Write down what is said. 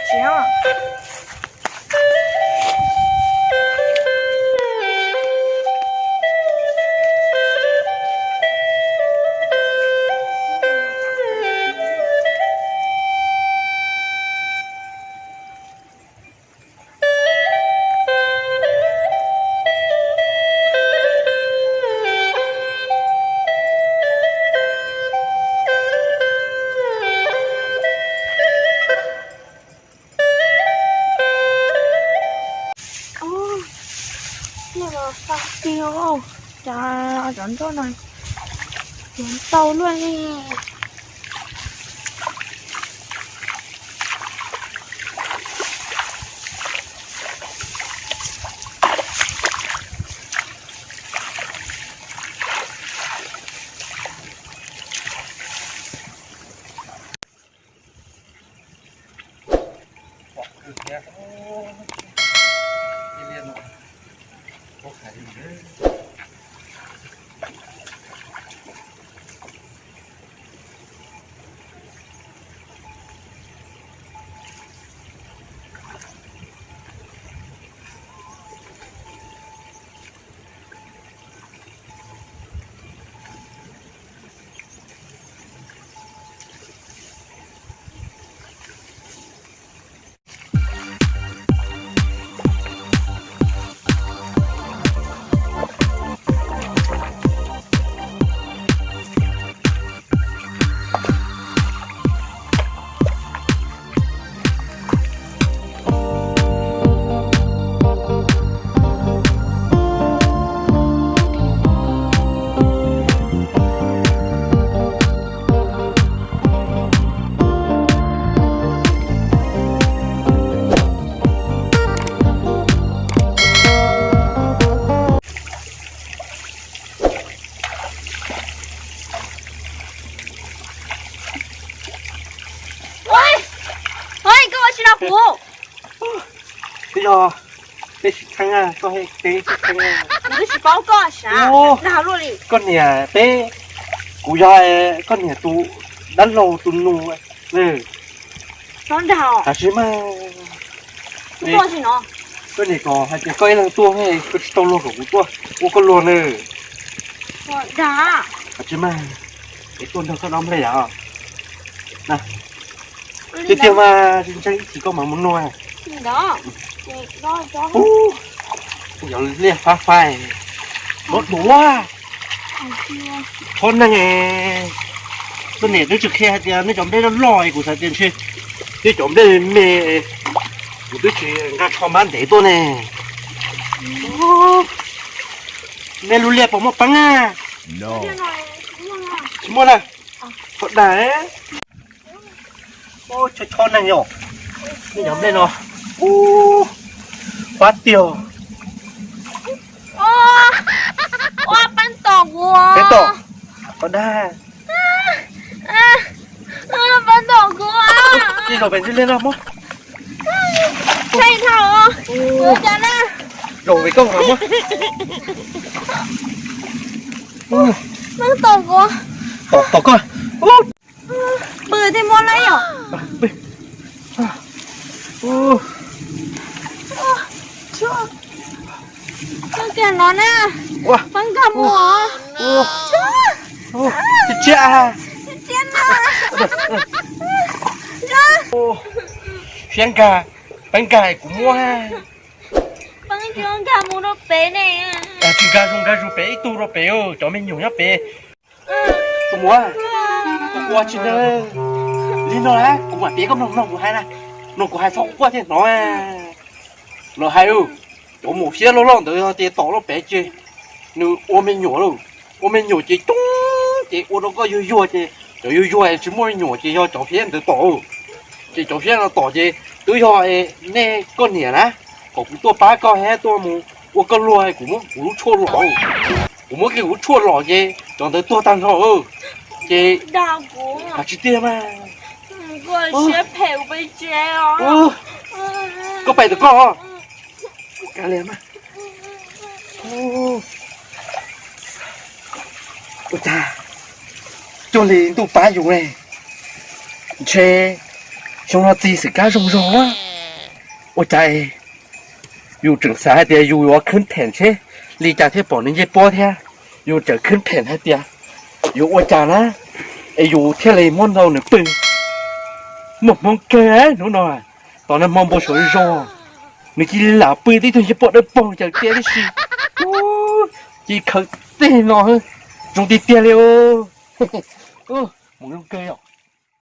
Tsis os. Ub, nej los tau tiag, cas cov nroj no yuav ntau luaj ne. Ua, koj ua tsis no kuv. Twb yog peb sib txheeb, koj peb sib txheeb. Kuv twb tsis paub koj sav, nag luaj li. Koj niam peb, kuv yog koj niam tus dab laug tus nus. Nov nrag, tas tsis mas. Koj niam kom hais tias koj ib leeg tuaj, koj tsis tau luag kom kuv tuaj ua koj luag na. Nrag, tas tsis mas, es tuaj nrog koj dob nplej os. Tiag tiag mas, ntseeg ib chim koj mam mus nug. Yog liaj fab fab, mob duav, chob neeg. Koj niam twb tsis qhia hais tias nej cov nplej loj loj, kuv xav tias ntshe nej cov nplej me, kuv twb tsis nqa tsho mab ntev tuaj ne. Nej lub liaj puas muaj peeb a? Tsis muaj na. Chob dag, chob chob neeg yom. Nej cov nplej no, ub, fab tiag. Ua, peeb tom kuv. Peeb tom, chob dag. Peeb tom kuv. Tij zaum pem ntsis liaj no mog. Tshee dhau, ua cas na. Zaum pem koj mog. Peeb tom kuv. Tom, tom koj. Pw thiaj muaj lawm yom. Koj kiag no na. Peeb nkag mus. Tsiab, tsiab na. Siab nkag, peeb nkag kuv muab. Peeb tsis nkag mus rau pem ne. Tsis nkag zus, nkag zus pem ib tug rau pem, cov me nyuam nyob pem. Tus muam, koj ua tsis na. Li no na, kuv mam piav koj mloog, mloog kuv hais na. Mloog kuv hais txhob quaj thiaj hnov. Lawv hais, cov maum fiab loj loj ntawd yog tias tom lawm pem ces nws ua me nyuam lauj. Ua me nyuam ces coob ces ua rau koj yuag yuag ces cov yuag yuag tsis muaj me nyuam ces yog cov fiab ntawd tom. Ces cov fiab no tom ces twb yog nej koj niam na, kom kuv tuaj pab koj thiab tuaj mus ua koj luag, kuv muab kuv lub tshuaj los, kuv muab kiag kuv lub tshuaj los ces cov ntawd tuag tag nrho. Ces hais tsis tiag mas. Koj pais tom koj. Ua cas cuag li ntuj pab yus ne, ntshe Xyoo no txi xwm kab zoo zog, ua cas yus tseem xav hais tias yus yuav khwb pheem seb li cas thiaj pom nws ncej puab thiab. Yus tseem khwb pheem hais tias yuav ua cas na, es yus thiaj li muab ntaus nws pw. Muaj hmoo kawg hnub no, tom nag hmo npau suav zoo, nws cia li lam pw tib tug ncej puab dawb paug caws tiab tib si. Cia li khawm teg no, zoo tiag tiag li. Mus zoo kawg yom.